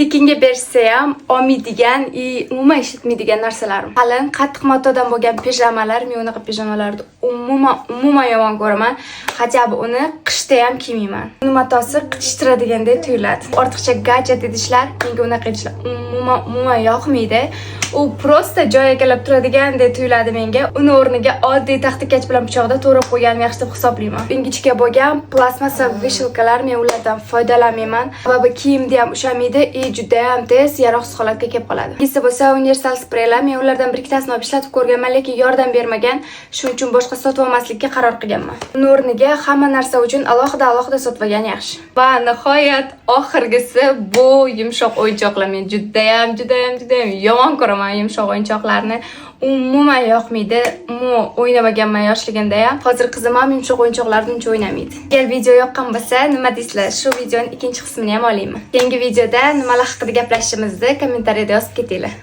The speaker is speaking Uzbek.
Tekinga berishsa ham olmaydigan и umuman ishlatmaydigan narsalarim: qalin, qattiq matodan bo'lgan pijamalar. Men unaqa pijamalarni umuman, umuman yomon ko'raman, хотя бы uni qishda ham kiymayman. Uni matosi qichishtiradiganday tuyuladi. Ortiqcha gadjet, idishlar. Menga unaqa idishlar umuman, umuman yoqmaydi. U просто joy egallab turadigandek tuyuladi menga. Uni o'rniga oddiy taxtakach bilan pichoqda to'g'rab qo'yganim yaxshi deb hisoblayman. Ingichka bo'lgan plastmassa вешалка lar. Men ulardan foydalanmayman, sababi kiyimda ham ushlamaydi и judayam tez yaroqsiz holatga kelib qoladi. Ikkinchisi bo'lsa universal spreylar. Men ulardan bir ikkitasini olib ishlatib ko'rganman, lekin yordam bermagan. Shuning uchun boshqa sotib olmaslikka qaror qilganman. Uni o'rniga hamma narsa uchun alohida alohida sotib olgan yaxshi. Va nihoyat, oxirgisi bu yumshoq o'yinchoqlar. Men judayam, judayam, judayam yomon ko'raman yumshoq o'yinchoqlarni, umuman yoqmaydi. Umuman o'ynamaganman yoshligimda ham. Hozir qizim ham yumshoq o'yinchoqlarni uncha o'ynamaydi. Agar video yoqqan bo'lsa, nima deysizlar, shu videoni ikkinchi qismini ham olaymi? Keyingi videoda nimalar haqida gaplashishimizni kommentariyada yozib ketinglar.